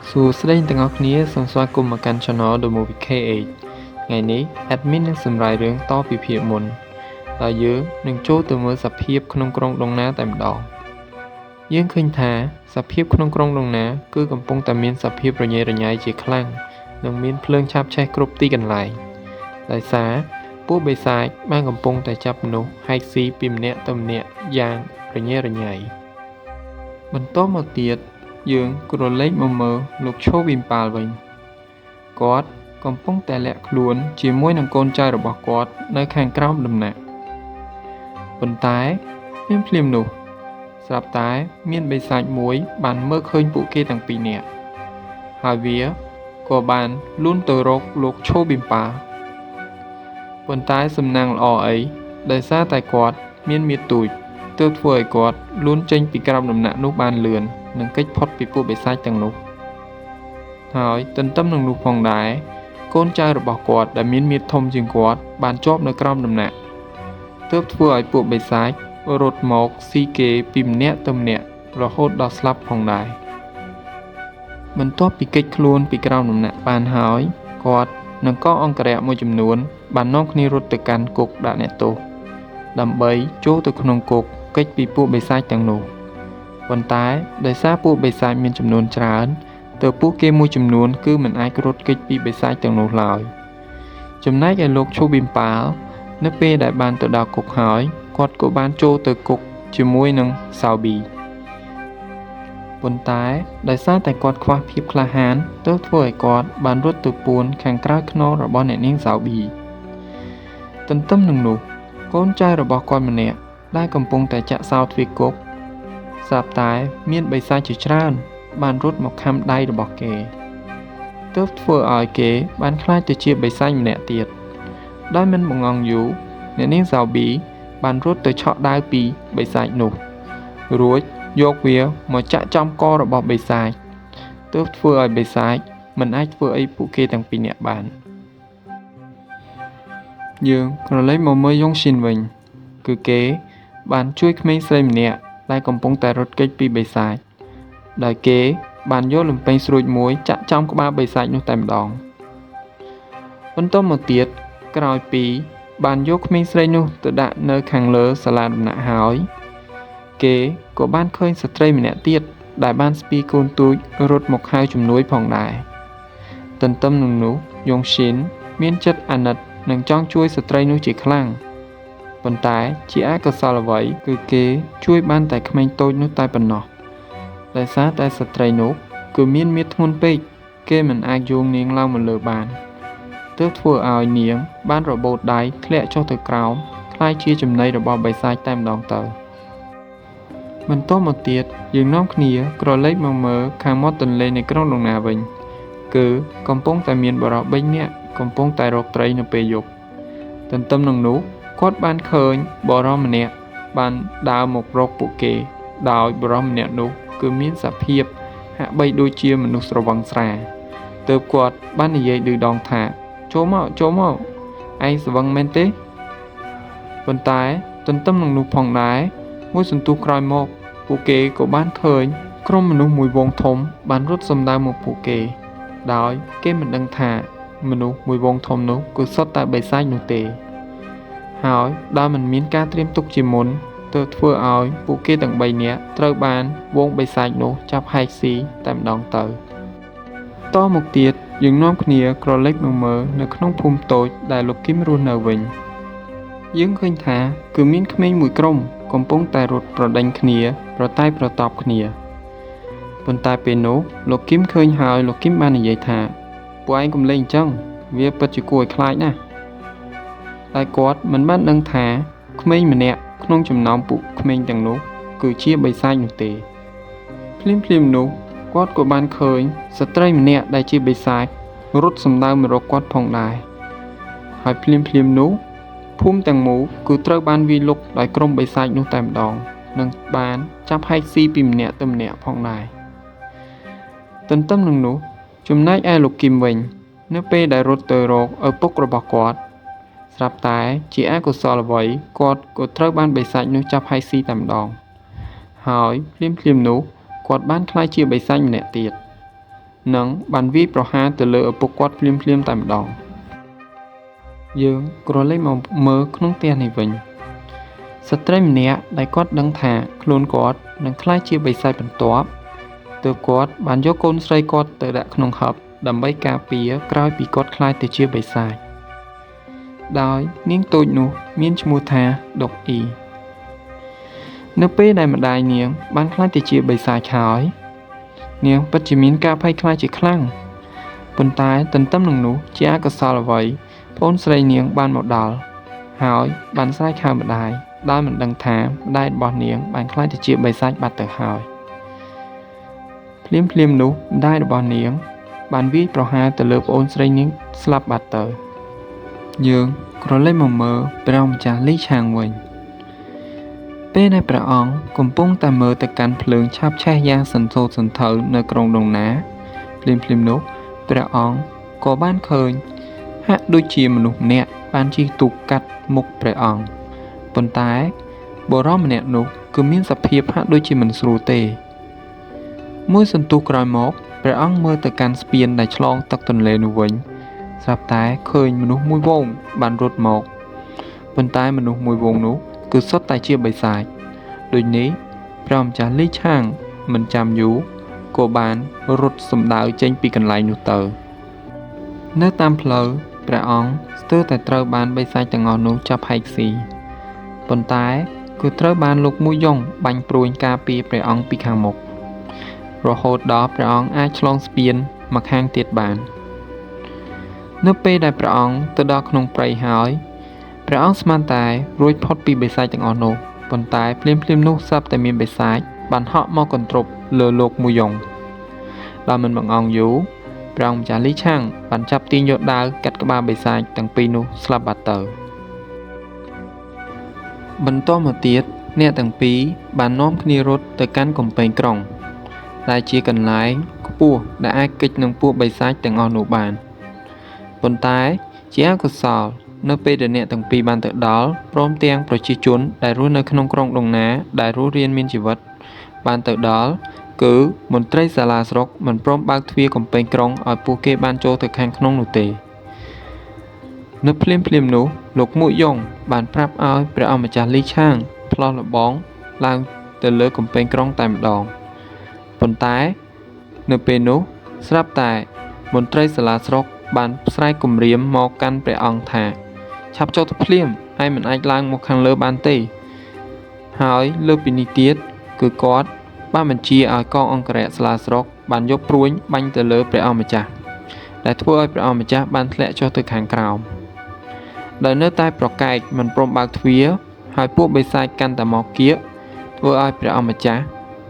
សួស្តីទាំងអស់គ្នាសូមស្វាគមន៍មកកាន់ Channel The Movie KH ថ្ងៃនេះ Admin នឹងសម្រាយរឿងតពីភាគមុនដោយយើងនឹងចូលទៅមើលសភាពក្នុងក្រុងដងណាតែម្ដងយើងឃើញថាសភាពក្នុងក្រុងដងណាគឺកំពុងតែមានសភាពរញ៉េរញ៉ៃជាខ្លាំងនិងមានភ្លើងឆាបឆេះគ្រប់ទីកន្លែងដោយសារពួកបិសាចបានកំពុងតែចាប់មនុស្សហែកស៊ីពីម្នាក់ទៅម្នាក់យ៉ាងរញ៉េរញ៉ៃបន្តមកទៀតយើងក្រឡេកមកមើលលោកឈូវីមប៉ាល់វិញគាត់កំពុងតែលាក់ខ្លួនជាមួយនឹងកូនចៅរបស់គាត់នៅខាងក្រោមដំណាក់ប៉ុន្តែភ្លាមៗនោះស្រាប់តែមានបិសាចមួយបានមើលឃើញពួកគេទាំងពីរនាក់ហើយវាក៏បានលូនទៅរកលោកឈូវីមប៉ាល់ប៉ុន្តែសំណាងល្អអីដោយសារតែគាត់មានមាឌទូចទើបធ្វើឲ្យគាត់លូនចេញពីក្រោមដំណាក់នោះបានលឿននិងគេចផុតពីពួកបិសាចទាំងនោះហើយទន្ទឹមនឹងនោះផងដែរកូនចៅរបស់គាត់ដែលមានមាឌធំជាងគាត់បានជាប់នៅក្រោមដំណាក់ទើបធ្វើឲ្យពួកបិសាចរត់មកស៊ីគេពីម្នាក់ទៅម្នាក់រហូតដល់ស្លាប់ផងដែរបន្ទាប់ពីគេចខ្លួនពីក្រោមដំណាក់បានហើយគាត់និងកងអង្គរក្សមួយចំនួនបាននាំគ្នារត់ទៅកាន់គុកដាក់អ្នកទោសដើម្បីចូលទៅក្នុងគុកគេចពីពួកបិសាចទាំងនោះប៉ុន្តែដោយសារពួកបិសាចមានចំនួនច្រើនទើបពួកគេមួយចំនួនគឺមិនអាចរត់គេចពីបិសាចទាំងនោះឡើយចំណែកឯលោកឈូប៊ីមប៉ាល់នៅពេលដែលបានទៅដល់គុកហើយគាត់ក៏បានចូលទៅគុកជាមួយនឹងសាវប៊ីប៉ុន្តែដោយសារតែគាត់ខ្វះភាពក្លាហានទើបធ្វើឲ្យគាត់បានរត់ទៅពួនខាងក្រោយខ្នងរបស់អ្នកនាងសាវប៊ីទន្ទឹមនឹងនោះកូនចៅរបស់គាត់ម្នាក់ដែលកំពុងតែចាក់សោទ្វារគុកស្រាប់តែមានបិសាចជាច្រើនបានរត់មកខាំដៃរបស់គេទើបធ្វើឲ្យគេបានក្លាយទៅជាបិសាចម្នាក់ទៀតដោយមិនបង្អង់យូរអ្នកនាងសាវប៊ីបានរត់ទៅឆក់ដាវពីបិសាចនោះរួចយកវាមកចាក់ចំករបស់បិសាចទើបធ្វើឲ្យបិសាចមិនអាចធ្វើអីពួកគេទាំងពីរនាក់បានយើងក្រឡេកមកមើលយ៉ុងស៊ីនវិញគឺគេបានជួយក្មេងស្រីម្នាក់ដែលកំពុងតែរត់គេចពីបិសាចដោយគេបានយកលំពេងស្រួចមួយចាក់ចំក្បាលបិសាចនោះតែម្ដងបន្តមកទៀតក្រោយពីបានយកក្មេងស្រីនោះទៅដាក់នៅខាងលើសាលាដំណាក់ហើយគេក៏បានឃើញស្ត្រីម្នាក់ទៀតដែលបានស្ពីកូនទូចរត់មកហៅជំនួយផងដែរទន្ទឹមនឹងនោះយ៉ុងស៊ីនមានចិត្តអាណិតនិងចង់ជួយស្ត្រីនោះជាខ្លាំងប៉ុន្តែជាអកុសលអ្វីគឺគេជួយបានតែក្មេងតូចនោះតែប៉ុណ្ណោះដោយសារតែស្ត្រីនោះគឺមានមាឌធ្ងន់ពេកគេមិនអាចយោងនាងឡើងមកលើបានទើបធ្វើឲ្យនាងបានរបូតដៃធ្លាក់ចុះទៅក្រោមក្លាយជាចំណីរបស់បិសាចតែម្ដងទៅបន្តមកទៀតយើងនាំគ្នាក្រឡេកមកមើលខាងមាត់ទន្លេនៃក្រុងដងណាវិញគឺកំពុងតែមានបុរស3នាក់កំពុងតែរកត្រីនៅពេលយប់ទន្ទឹមនឹងនោះគាត់បានឃើញបុរសម្នាក់បានដើរមករកពួកគេដោយបុរសម្នាក់នោះគឺមានសភាពហាក់បីដូចជាមនុស្សស្រវឹងស្រាទើបគាត់បាននិយាយឌឺដងថាចូលមកចូលមកឯងស្រវឹងមែនទេប៉ុន្តែទន្ទឹមនឹងនោះផងដែរមួយសន្ទុះក្រោយមកពួកគេក៏បានឃើញក្រុមមនុស្សមួយវងធំបានរត់សម្ដៅមកពួកគេដោយគេមិនដឹងថាមនុស្សមួយវងធំនោះគឺសុទ្ធតែបិសាចនោះទេហើយដោយមិនមានការត្រៀមទុកជាមុនទើបធ្វើឲ្យពួកគេទាំង3នាក់ត្រូវបានវងបិសាចនោះចាប់ហែកស៊ីតែម្ដងទៅតមកទៀតយើងនាំគ្នាក្រឡេកមកមើលនៅក្នុងភូមិតូចដែលលោកគីមរស់នៅវិញយើងឃើញថាគឺមានក្មេងមួយក្រុមកំពុងតែរត់ប្រដេញគ្នាប្រតែប្រតប់គ្នាប៉ុន្តែពេលនោះលោកគីមឃើញហើយលោកគីមបាននិយាយថាពួកឯងកុំលេងអញ្ចឹងវាពិតជាគួរឲ្យខ្លាចណាស់តែគាត់មិនបានដឹងថាក្មេងម្នាក់ក្នុងចំណោមពួកក្មេងទាំងនោះគឺជាបិសាចនោះទេភ្លាមៗនោះគាត់ក៏បានឃើញស្ត្រីម្នាក់ដែលជាបិសាចរត់សម្ដៅមករកគាត់ផងដែរហើយភ្លាមៗនោះភូមិទាំងមូលគឺត្រូវបានវាយលុកដោយក្រុមបិសាចនោះតែម្ដងនិងបានចាប់ហែកស៊ីពីម្នាក់ទៅម្នាក់ផងដែរទន្ទឹមនឹងនោះចំណែកឯលោកគីមវិញនៅពេលដែលរត់ទៅរកឪពុករបស់គាត់ស្រាប់តែជាអកុសលអ្វីគាត់ក៏ត្រូវបានបិសាចនោះចាប់ហែកស៊ីតែម្ដងហើយភ្លាមៗនោះគាត់បានក្លាយជាបិសាចម្នាក់ទៀត និងបានវាយប្រហារទៅលើឪពុកគាត់ភ្លាមៗតែម្ដងយើងក្រឡេកមកមើលក្នុងផ្ទះនេះវិញស្ត្រីម្នាក់ដែលគាត់ដឹងថាខ្លួនគាត់នឹងក្លាយជាបិសាចបន្ទាប់ទើបគាត់បានយកកូនស្រីគាត់ទៅដាក់ក្នុងហឹបដើម្បីការពារក្រោយពីគាត់ក្លាយទៅជាបិសាចដោយនាងតូចនោះមានឈ្មោះថាដុកអ៊ីនៅពេលដែលម្ដាយនាងបានក្លាយទៅជាបិសាចហើយនាងពិតជាមានការភ័យខ្លាចជាខ្លាំងប៉ុន្តែទន្ទឹមនឹងនោះជាអកុសលអ្វីប្អូនស្រីនាងបានមកដល់ហើយបានស្រែកហៅម្ដាយដោយមិនដឹងថាម្ដាយរបស់នាងបានក្លាយទៅជាបិសាចបាត់ទៅហើយភ្លាមៗនោះម្ដាយរបស់នាងបានវាយប្រហារទៅលើប្អូនស្រីនាងស្លាប់បាត់ទៅយើងក្រឡេកមកមើលព្រះម្ចាស់លីឆាងវិញពេលដែលព្រះអង្គកំពុងតែមើលទៅកាន់ភ្លើងឆាបឆេះយ៉ាងសន្ធោសន្ធៅនៅក្រុងដងណាភ្លាមៗនោះព្រះអង្គក៏បានឃើញហាក់ដូចជាមនុស្សម្នាក់បានជិះទូកកាត់មុខព្រះអង្គប៉ុន្តែបុរសម្នាក់នោះគឺមានសភាពហាក់ដូចជាមិនស្រួលទេមួយសន្ទុះក្រោយមកព្រះអង្គមើលទៅកាន់ស្ពានដែលឆ្លងទឹកទន្លេនោះវិញស្រាប់តែឃើញមនុស្សមួយហ្វូងបានរត់មកប៉ុន្តែមនុស្សមួយហ្វូងនោះគឺសុទ្ធតែជាបិសាចដូចនេះព្រះម្ចាស់លីឆាងមិនចាំយូរក៏បានរត់សម្ដៅចេញពីកន្លែងនោះទៅនៅតាមផ្លូវព្រះអង្គស្ទើរតែត្រូវបានបិសាចទាំងអស់នោះចាប់ហែកស៊ីប៉ុន្តែគឺត្រូវបានលោកមួយយ៉ុងបាញ់ព្រួញការពារព្រះអង្គពីខាងមុខរហូតដល់ព្រះអង្គអាចឆ្លងស្ពានមកខាងទៀតបាននៅពេលដែលព្រះអង្គទៅដល់ក្នុងព្រៃហើយព្រះអង្គស្មានតែរួចផុតពីបិសាចទាំងអស់នោះប៉ុន្តែភ្លាមៗនោះស្រាប់តែមានបិសាចបានហក់មកកន្ទ្រប់លើលោកមួយយ៉ុងដោយមិនបង្អង់យូរព្រះអង្គម្ចាស់លីឆាងបានចាប់ទាញយកដាវកាត់ក្បាលបិសាចទាំងពីរនោះស្លាប់បាត់ទៅបន្តមកទៀតអ្នកទាំងពីរបាននាំគ្នារត់ទៅកាន់កំពែងក្រុងដែលជាកន្លែងខ្ពស់ដែលអាចគេចនឹងពួកបិសាចទាំងអស់នោះបានប៉ុន្តែជាអកុសលនៅពេលដែលអ្នកទាំងពីរបានទៅដល់ព្រមទាំងប្រជាជនដែលរស់នៅក្នុងក្រុងដងណាដែលរស់រានមានជីវិតបានទៅដល់គឺមន្ត្រីសាលាស្រុកមិនព្រមបើកទ្វារកំពែងក្រុងឲ្យពួកគេបានចូលទៅខាងក្នុងនោះទេនៅភ្លាមៗនោះលោកមួកយ៉ុងបានប្រាប់ឲ្យព្រះអង្គម្ចាស់លីឆាងផ្លោះលបងឡើងទៅលើកំពែងក្រុងតែម្ដងប៉ុន្តែនៅពេលនោះស្រាប់តែមន្ត្រីសាលាស្រុកបានស្រែកគំរាមមកកាន់ព្រះអង្គថាឆាប់ចូលទៅភ្លាមហើយមិនអាចឡើងមកខាងលើបានទេហើយលើពីនេះទៀតគឺគាត់បានបញ្ជាឲ្យកងអង្គរក្សសាលាស្រុកបានយកព្រួញបាញ់ទៅលើព្រះអង្គម្ចាស់ដែលធ្វើឲ្យព្រះអង្គម្ចាស់បានធ្លាក់ចុះទៅខាងក្រោមដោយនៅតែប្រកែកមិនព្រមបើកទ្វារហើយពួកបិសាចកាន់តែមកគៀកធ្វើឲ្យព្រះអង្គម្ចាស់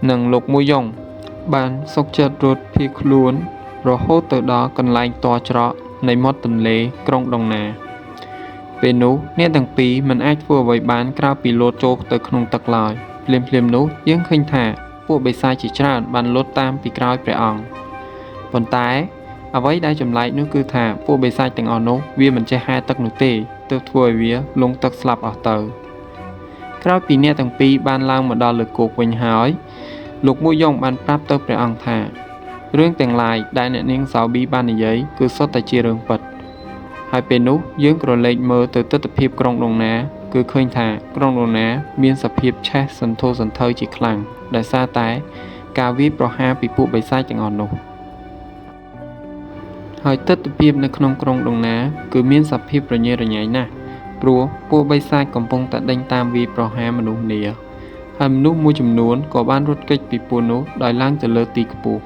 និងលោកមួយយ៉ុងបានសុកចិត្តរត់ភៀសខ្លួនរហូតទៅដល់កន្លែងតច្រកនៃមាត់ទន្លេក្រុងដងណាពេលនោះអ្នកទាំងពីរមិនអាចធ្វើអ្វីបានក្រៅពីលោតចូលទៅក្នុងទឹកឡើយភ្លាមៗនោះយើងឃើញថាពួកបិសាចជាច្រើនបានលោតតាមពីក្រោយព្រះអង្គប៉ុន្តែអ្វីដែលចម្លែកនោះគឺថាពួកបិសាចទាំងអស់នោះវាមិនចេះហែលទឹកនោះទេទើបធ្វើឲ្យវាលង់ទឹកស្លាប់អស់ទៅក្រោយពីអ្នកទាំងពីរបានឡើងមកដល់លើគោកវិញហើយលោកមួយយ៉ុងបានប្រាប់ទៅព្រះអង្គថារឿងទាំងឡាយដែលអ្នកនាងសាប៊ីបាននិយាយគឺសុទ្ធតែជារឿងពិតហើយពេលនោះយើងក្រឡេកមើលទៅទិដ្ឋភាពក្រុងដងណាគឺឃើញថាក្រុងដងណាមានសភាពឆេះសន្ធោសន្ធៅជាខ្លាំងដោយសារតែការវាយប្រហារពីពួកបិសាចទាំងអស់នោះហើយទិដ្ឋភាពនៅក្នុងក្រុងដងណាគឺមានសភាពរញ៉េរញ៉ៃណាស់ព្រោះពួកបិសាចកំពុងតែដេញតាមវាយប្រហារមនុស្សម្នាហើយមនុស្សមួយចំនួនក៏បានរត់គេចពីពួកនោះដោយឡើងទៅលើទីខ្ពស់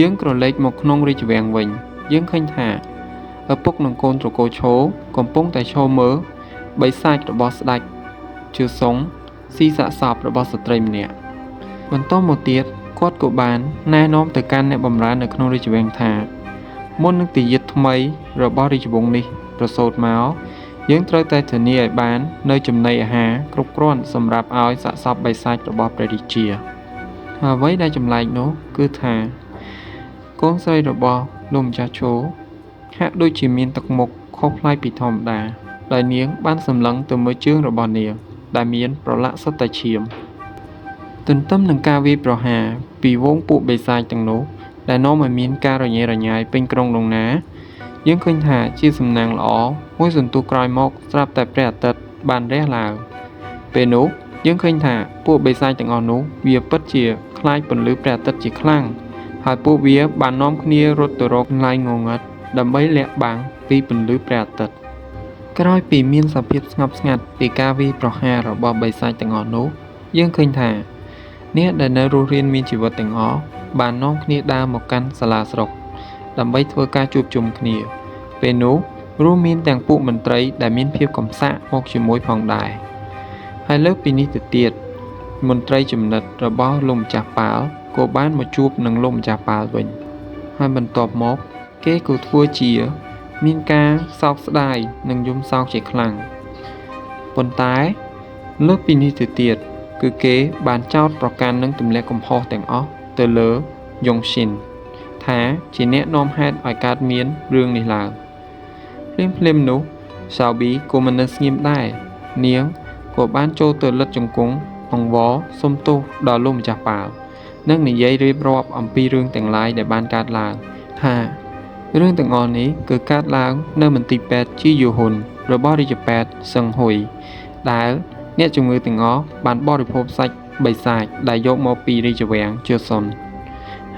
យើងក្រឡេកមកក្នុងរាជវាំងវិញយើងឃើញថាឪពុកនិងកូនត្រកូលឈោកំពុងតែឈរមើលបិសាចរបស់ស្ដេចជឿសុងស៊ីសាកសពរបស់ស្ត្រីម្នាក់បន្តមកទៀតគាត់ក៏បានណែនាំទៅកាន់អ្នកបម្រើនៅក្នុងរាជវាំងថាមុននឹងទាយាទថ្មីរបស់រាជវង្សនេះប្រសូតមកយើងត្រូវតែធានាឲ្យបាននៅចំណីអាហារគ្រប់គ្រាន់សម្រាប់ឲ្យសាកសពបិសាចរបស់ព្រះរាជាអ្វីដែលចម្លែកនោះគឺថាកូនស្រីរបស់លោកម្ចាស់ឈោហាក់ដូចជាមានទឹកមុខខុសប្លែកពីធម្មតាដោយនាងបានសម្លឹងទៅមើលជើងរបស់នាងដែលមានប្រឡាក់សុទ្ធតែឈាមទន្ទឹមនឹងការវាយប្រហារពីហ្វូងពួកបិសាចទាំងនោះ ដែលនាំឲ្យមានការរញ៉េរញ៉ៃពេញក្រុងដងណាយើងឃើញថាជាសំណាងល្អមួយសន្ទុះក្រោយមកស្រាប់តែព្រះអាទិត្យបានរះឡើងពេលនោះយើងឃើញថាពួកបិសាចទាំងអស់នោះវាពិតជាខ្លាចពន្លឺព្រះអាទិត្យជាខ្លាំងហើយពួកវាបាននាំគ្នារត់ទៅរកកន្លែងងងឹតដើម្បីលាក់បាំងពីពន្លឺព្រះអាទិត្យក្រោយពីមានសភាពស្ងប់ស្ងាត់ពីការវាយប្រហាររបស់បិសាចទាំងអស់នោះយើងឃើញថាអ្នកដែលនៅរស់រានមានជីវិតទាំងអស់បាននាំគ្នាដើរមកកាន់សាលាស្រុកដើម្បីធ្វើការជួបជុំគ្នាពេលនោះរួមមានទាំងពួកមន្ត្រីដែលមានភាពកំសាកមកជាមួយផងដែរហើយលើសពីនេះទៅទៀតមន្ត្រីចំណិតរបស់លោកម្ចាស់ប៉ាល់ក៏បានមកជួបនឹងលោកម្ចាស់ប៉ាល់វិញហើយបន្ទាប់មកគេក៏ធ្វើជាមានការសោកស្ដាយនិងយំសោកជាខ្លាំងប៉ុន្តែលើសពីនេះទៅទៀតគឺគេបានចោទប្រកាន់និងទម្លាក់កំហុសទាំងអស់ទៅលើយ៉ុងស៊ីនថាជាអ្នកនាំហេតុឲ្យកើតមានរឿងនេះឡើងភ្លាមៗនោះសាប៊ីក៏មិននៅស្ងៀមដែរនាងក៏បានចូលទៅលិតជង្គង់អង្វរសុំទោសដល់លោកម្ចាស់ប៉ាវនិងនិយាយរៀបរាប់អំពីរឿងទាំងឡាយដែលបានកើតឡើងថារឿងទាំងអស់នេះគឺកើតឡើងនៅមន្ទីរពេទ្យជីយូហ៊ុនរបស់រាជពេទ្យសឹងហ៊ុយដែលអ្នកជំងឺទាំងអស់បានបរិភោគសាច់បិសាចដែលយកមកពីរាជវាំងជសុន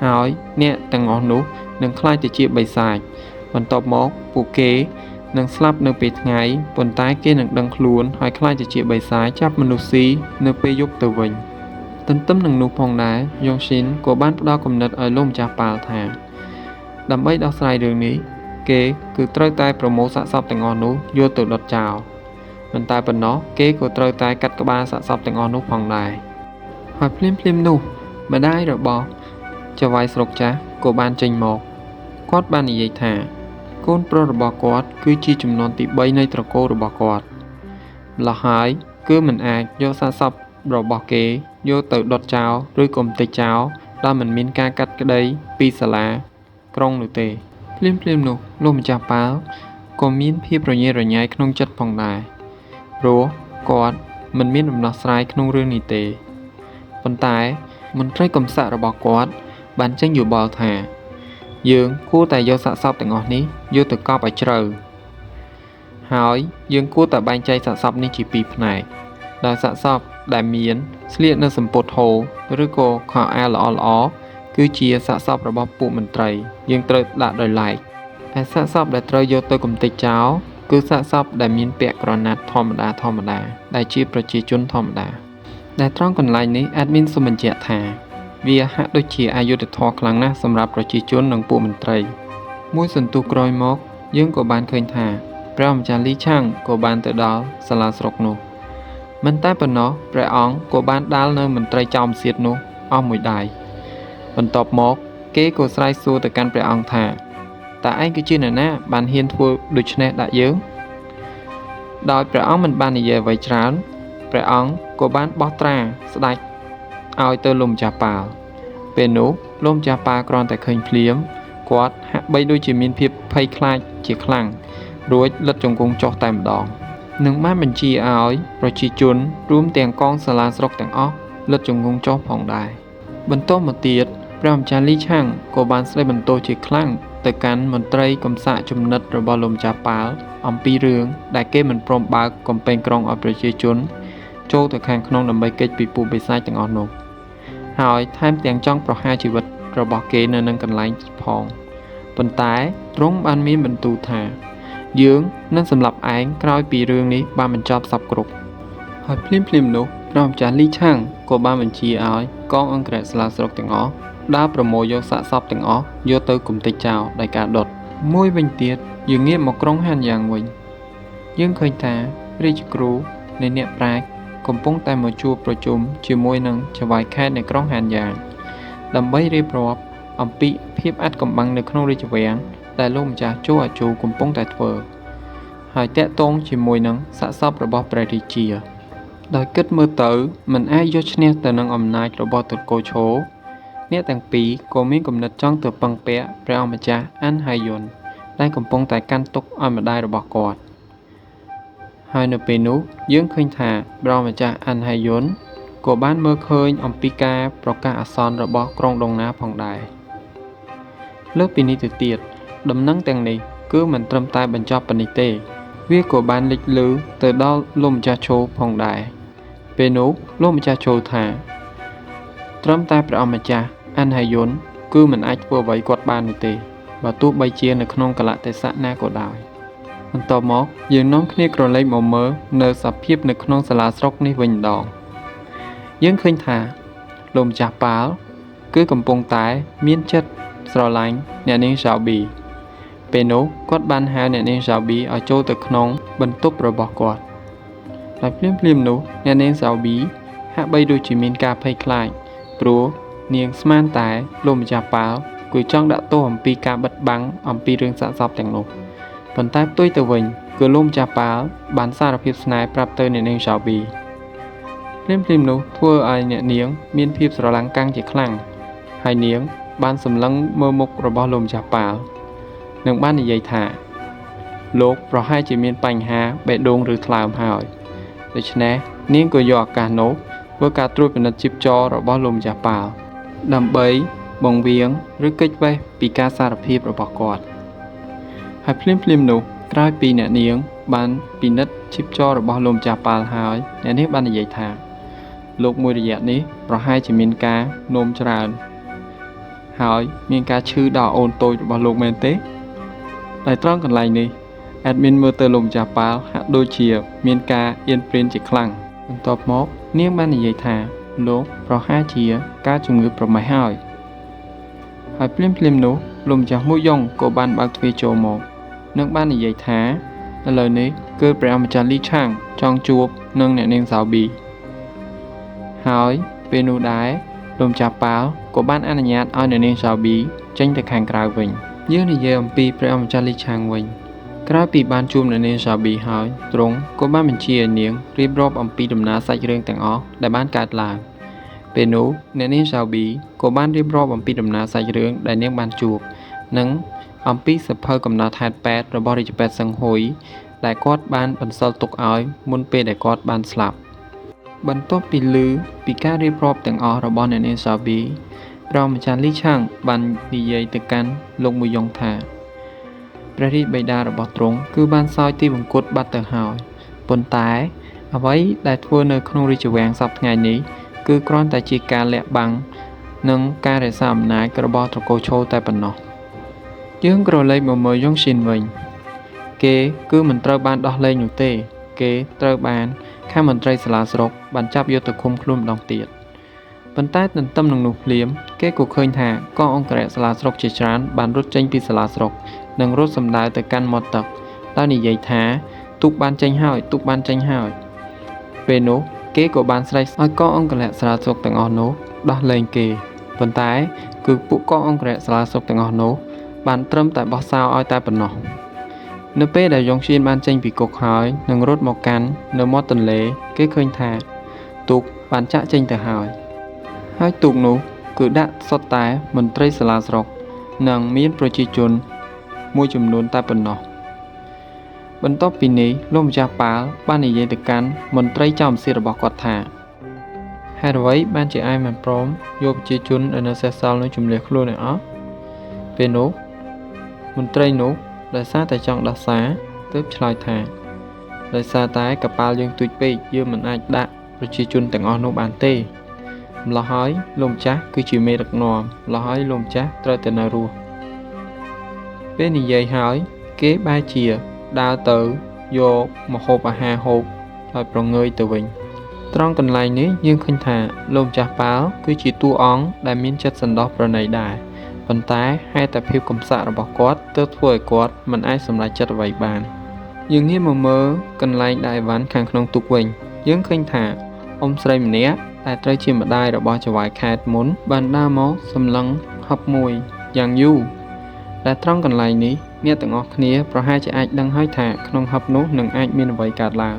ហើយអ្នកទាំងអស់នោះនឹងក្លាយទៅជាបិសាចបន្ទាប់មកពួកគេនឹងស្លាប់នៅពេលថ្ងៃប៉ុន្តែគេនឹងដឹងខ្លួនហើយក្លាយទៅជាបិសាចចាប់មនុស្សស៊ីនៅពេលយប់ទៅវិញទន្ទឹមនឹងនោះផងដែរយ៉ុងស៊ីនក៏បានផ្ដល់គំនិតឲ្យលោកម្ចាស់ប៉ាល់ថាដើម្បីដោះស្រាយរឿងនេះគេគឺត្រូវតែប្រមូលសាកសពទាំងអស់នោះយកទៅដុតចោលមិនតែប៉ុណ្ណោះគេក៏ត្រូវតែកាត់ក្បាលសាកសពទាំងអស់នោះផងដែរហើយភ្លាមៗនោះម្ដាយរបស់ចៅហ្វាយស្រុកចាស់ក៏បានចេញមកគាត់បាននិយាយថាកូនប្រុសរបស់គាត់គឺជាចំនួនទី3នៃត្រកូលរបស់គាត់ម្ល៉េះហើយគឺមិនអាចយកសាកសពរបស់គេយកទៅដុតចោលឬក៏កម្ទេចចោលដោយមិនមានការកាត់ក្តីពីសាលាក្រុងនោះទេភ្លាមៗនោះលោកម្ចាស់ប៉ាល់ក៏មានភាពរញ៉េរញ៉ៃក្នុងចិត្តផងដែរព្រោះគាត់មិនមានដំណោះស្រាយក្នុងរឿងនេះទេប៉ុន្តែមន្ត្រីកំសាករបស់គាត់បានចេញយោបល់ថាយើងគួរតែយកសាកសពទាំងអស់នេះយកទៅកប់ឲ្យជ្រៅហើយយើងគួរតែបែងចែកសាកសពនេះជាពីរផ្នែកដោយសាកសពដែលមានស្លៀកនៅសំពត់ហូរឬក៏ខោអាវល្អៗគឺជាសាកសពរបស់ពួកមន្ត្រីយើងត្រូវដាក់ដោយឡែកឯសាកសពដែលត្រូវយកទៅកម្ទេចចោលគឺសាកសពដែលមានពាក់ក្រណាត់ធម្មតាដែលជាប្រជាជនធម្មតាដែលត្រង់កន្លែងនេះ admin សូមបញ្ជាក់ថាវាហាក់ដូចជាអយុត្តិធម៌ខ្លាំងណាស់សម្រាប់ប្រជាជននិងពួកមន្ត្រីមួយសន្ទុះក្រោយមកយើងក៏បានឃើញថាព្រះម្ចាស់លីឆាំងក៏បានទៅដល់សាលាស្រុកនោះមិនតែប៉ុណ្ណោះព្រះអង្គក៏បានដាល់នៅមន្ត្រីចោមសៀតនោះអស់មួយដៃបន្ទាប់មកគេក៏ស្រែកសួរទៅកាន់ព្រះអង្គថាតើឯងគឺជាអ្នកណាបានហ៊ានធ្វើដូច្នេះដាក់យើងដោយព្រះអង្គមិនបាននិយាយអ្វីច្រើនព្រះអង្គក៏បានបោះត្រាស្ដេចឲ្យទៅលោកម្ចាស់ប៉ាល់ពេលនោះលោកម្ចាស់ប៉ាល់គ្រាន់តែឃើញភ្លាមគាត់ហាក់បីដូចជាមានភាពភ័យខ្លាចជាខ្លាំងរួចលិតជង្គង់ចុះតែម្ដងនិងបានបញ្ជាឲ្យប្រជាជនរួមទាំងកងសាលាស្រុកទាំងអស់លិតជង្គង់ចុះផងដែរបន្តមកទៀតព្រះម្ចាស់លីឆាំងក៏បានស្ដីបន្ទោសជាខ្លាំងទៅកាន់មន្ត្រីកំសាកចំណិតរបស់លោកម្ចាស់ប៉ាល់អំពីរឿងដែលគេមិនព្រមបើកកំពែងក្រុងឲ្យប្រជាជនចូលទៅខាងក្នុងដើម្បីគេចពីពួកបិសាចទាំងអស់នោះហើយថែមទាំងចង់ប្រហារជីវិតរបស់គេនៅនឹងកន្លែងផងប៉ុន្តែទ្រង់បានមានបន្ទូលថាយើងនឹងសម្លាប់ឯងក្រោយពីរឿងនេះបានបញ្ចប់សព្វគ្រប់ហើយភ្លាមៗនោះព្រះម្ចាស់លីឆាំងក៏បានបញ្ជាឲ្យកងអង្គរក្សសាលាស្រុកទាំងអស់ដើរប្រមូលយកសាកសពទាំងអស់យកទៅកម្ទេចចោលដោយការដុតមួយវិញទៀតយើងងាកមកក្រុងហានយ៉ាងវិញយើងឃើញថារាជគ្រូនៃអ្នកប្រាជ្ញកំពុងតែមកជួបប្រជុំជាមួយនឹងចៅហ្វាយខេត្តនៃក្រុងហានយ៉ាងដើម្បីរៀបរាប់អំពីភាពអាថ៌កំបាំងនៅក្នុងរាជវាំងដែលលោកម្ចាស់ជូអាជូកំពុងតែធ្វើហើយតាក់ទងជាមួយនឹងសាកសពរបស់ព្រះរាជាដោយគិតមើលទៅមិនអាចយកឈ្នះទៅនឹងអំណាចរបស់ត្រកូលឈូអ្នកទាំងពីរក៏មានគំនិតចង់ទៅពឹងពាក់ព្រះអង្គម្ចាស់អានហៃយុនដែលកំពុងតែកាន់ទុក្ខឲ្យម្ដាយរបស់គាត់ហើយនៅពេលនោះយើងឃើញថាព្រះម្ចាស់អានហៃយុនក៏បានមើលឃើញអំពីការប្រកាសអាសន្នរបស់ក្រុងដងណាផងដែរ។ លើសពីនេះទៅទៀតដំណឹងទាំងនេះគឺមិនត្រឹមតែបញ្ចប់ប៉ុណ្នេះទេវាក៏បានលេចឮទៅដល់លោកម្ចាស់ឈោផងដែរពេលនោះលោកម្ចាស់ឈោថាត្រឹមតែព្រះអម្ចាស់អានហាយុនគឺមិនអាចធ្វើអ្វីគាត់បាននោះទេបើទោះបីជានៅក្នុងកលៈទេសៈណាក៏ដោយបន្ទាប់មកយើងនាំគ្នាក្រឡេកមកមើលនៅសភាពនៅក្នុងសាលាស្រុកនេះវិញម្ដងយើងឃើញថាលោកម្ចាស់ប៉ាល់គឺកំពុងតែមានចិត្តស្រឡាញ់អ្នកនាងសាប៊ីពេលនោះគាត់បានហៅអ្នកនាងសាប៊ីឲ្យចូលទៅក្នុងបន្ទប់របស់គាត់ហើយភ្លាមៗនោះអ្នកនាងសាប៊ីហាក់បីដូចជាមានការភ័យខ្លាចព្រោះនាងស្មានតែលោកម្ចាស់ប៉ាល់គឺចង់ដាក់ទោសអំពីការបិទបាំងអំពីរឿងសាកសពទាំងនោះប៉ុន្តែផ្ទុយទៅវិញគឺលោកម្ចាស់ប៉ាល់បានសារភាពស្នេហ៍ប្រាប់ទៅអ្នកនាងសាប៊ីភ្លាមៗនោះធ្វើឲ្យអ្នកនាងមានភាពស្រឡាំងកាំងជាខ្លាំងហើយនាងបានសម្លឹងមើលមុខរបស់លោកម្ចាស់ប៉ាល់និងបាននិយាយថាលោកប្រហែលជាមានបញ្ហាបេះដូងឬថ្លើមហើយដូច្នេះនាងក៏យកឱកាសនោះធ្វើការត្រួតពិនិត្យជីពចររបស់លោកម្ចាស់ប៉ាល់ដើម្បីបង្វៀងឬគេចវេះពីការសារភាពរបស់គាត់ហើយភ្លាមៗនោះក្រោយពីអ្នកនាងបានពិនិត្យជីពចររបស់លោកម្ចាស់ប៉ាល់ហើយអ្នកនាងបាននិយាយថាលោកមួយរយៈនេះប្រហែលជាមានការនោមច្រើនហើយមានការឈឺដល់អូនតូចរបស់លោកមែនទេតែត្រង់កន្លែងនេះ admin មើលទៅលោកម្ចាស់ប៉ាល់ហាក់ដូចជាមានការអៀនប្រៀនជាខ្លាំងបន្ទាប់មកនាងបាននិយាយថាលោកប្រហែលជាការជំងឺប្រមេះហើយហើយភ្លាមៗនោះលោកម្ចាស់មួយយ៉ុងក៏បានបើកទ្វារចូលមកនិងបាននិយាយថាឥឡូវនេះគឺព្រះអម្ចាស់លីឆាងចង់ជួបនឹងអ្នកនាងសាប៊ីហើយពេលនោះដែរលោកម្ចាស់ប៉ាល់ក៏បានអនុញ្ញាតឲ្យអ្នកនាងសាប៊ីចេញទៅខាងក្រៅវិញយើងនិយាយអំពីព្រះអម្ចាស់លីឆាងវិញក្រោយពីបានជួបអ្នកនាងសាប៊ីហើយទ្រង់ក៏បានបញ្ជាឲ្យនាងរៀបរាប់អំពីដំណើរសាច់រឿងទាំងអស់ដែលបានកើតឡើងពេលនោះអ្នកនាងសាប៊ីក៏បានរៀបរាប់អំពីដំណើរសាច់រឿងដែលនាងបានជួបនិងអំពីសភៅកំណត់ហេតុពេទ្យរបស់រាជពេទ្យសឹងហ៊ុយដែលគាត់បានបន្សល់ទុកឲ្យមុនពេលដែលគាត់បានស្លាប់បន្ទាប់ពីឮពីការរៀបរាប់ទាំងអស់របស់អ្នកនាងសាប៊ីព្រះម្ចាស់លីឆាងបាននិយាយទៅកាន់លោកមួយយ៉ុងថាព្រះរាជបិតារបស់ទ្រង់គឺបានសោយទីវង្គតបាត់ទៅហើយប៉ុន្តែអ្វីដែលធ្វើនៅក្នុងរាជវាំងសព្វថ្ងៃនេះគឺគ្រាន់តែជាការលាក់បាំងនិងការរក្សាអំណាចរបស់ត្រកូលឈូតែប៉ុណ្ណោះយើងក្រឡេកមកមើលយ៉ុងស៊ីនវិញគេគឺមិនត្រូវបានដោះលែងនោះទេគេត្រូវបានខាងមន្ត្រីសាលាស្រុកបានចាប់យកទៅឃុំខ្លួនម្ដងទៀតប៉ុន្តែទន្ទឹមនឹងនោះភ្លាមគេក៏ឃើញថាកងអង្គរក្សសាលាស្រុកជាច្រើនបានរត់ចេញពីសាលាស្រុកនិងរត់សម្ដៅទៅកាន់មាត់ទឹកដោយនិយាយថាទូកបានចេញហើយទូកបានចេញហើយពេលនោះគេក៏បានស្រែកឲ្យកងអង្គរក្សសាលាស្រុកទាំងអស់នោះដោះលែងគេប៉ុន្តែគឺពួកកងអង្គរក្សសាលាស្រុកទាំងអស់នោះបានត្រឹមតែបោះសោឲ្យតែប៉ុណ្ណោះនៅពេលដែលយ៉ុងឈៀនបានចេញពីគុកហើយនិងរត់មកកាន់នៅមាត់ទន្លេគេឃើញថាទូកបានចាក់ចេញទៅហើយហើយទូកនោះគឺដាក់សុទ្ធតែមន្ត្រីសាលាស្រុកនិងមានប្រជាជនមួយចំនួនតែប៉ុណ្ណោះបន្ទាប់ពីនេះលោកម្ចាស់ប៉ាល់បាននិយាយទៅកាន់មន្ត្រីចៅមសៀរបស់គាត់ថាហេតុអ្វីបានជាឯងមិនព្រមយកប្រជាជនដែលនៅសេសសល់នោះជំលះខ្លួនឲ្យអស់ពេលនោះមន្ត្រីនោះដោយសារតែចង់ដោះសារទើបឆ្លើយថាដោយសារតែកប៉ាល់យើងទូចពេកយើងមិនអាចដាក់ប្រជាជនទាំងអស់នោះបានទេម្ល៉េះហើយលោកម្ចាស់គឺជាមេដឹកនាំម្ល៉េះហើយលោកម្ចាស់ត្រូវតែនៅរស់ពេលនិយាយហើយគេបែរជាដើរទៅយកម្ហូបអាហារហូបដោយប្រងើយទៅវិញត្រង់កន្លែងនេះយើងឃើញថាលោកម្ចាស់ប៉ាល់គឺជាតួអង្គដែលមានចិត្តសន្តោសប្រណីដែរប៉ុន្តែហេតុតែភាពកំសាករបស់គាត់ទើបធ្វើឲ្យគាត់មិនអាចសម្រេចចិត្តអ្វីបានយើងងាកមកមើលកន្លែងដាក់អីវ៉ាន់ខាងក្នុងទូកវិញយើងឃើញថាអ៊ំស្រីម្នាក់ដែលត្រូវជាម្ដាយរបស់ចៅហ្វាយខេត្តមុនបានដើរមកសម្លឹងហឹបមួយយ៉ាងយូរដែលត្រង់កន្លែងនេះអ្នកទាំងអស់គ្នាប្រហែលជាអាចដឹងហើយថាក្នុងហឹបនោះនឹងអាចមានអ្វីកើតឡើង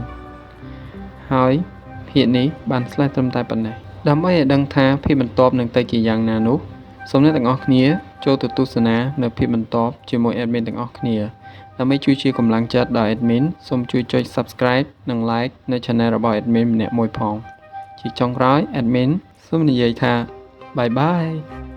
ហើយភាគនេះបានស្លេះត្រឹមតែប៉ុណ្ណេះដើម្បីឲ្យដឹងថាភាគបន្ទាប់នឹងទៅជាយ៉ាងណានោះសូមអ្នកទាំងអស់គ្នាចូលទៅទស្សនានៅភាគបន្ទាប់ជាមួយ admin ទាំងអស់គ្នាដើម្បីជួយជាកម្លាំងចិត្តដល់ admin សូមជួយចុច Subscribe និង Like នៅ Channel របស់ admin ម្នាក់មួយផងជាចុងក្រោយ admin សូមនិយាយថា Bye bye.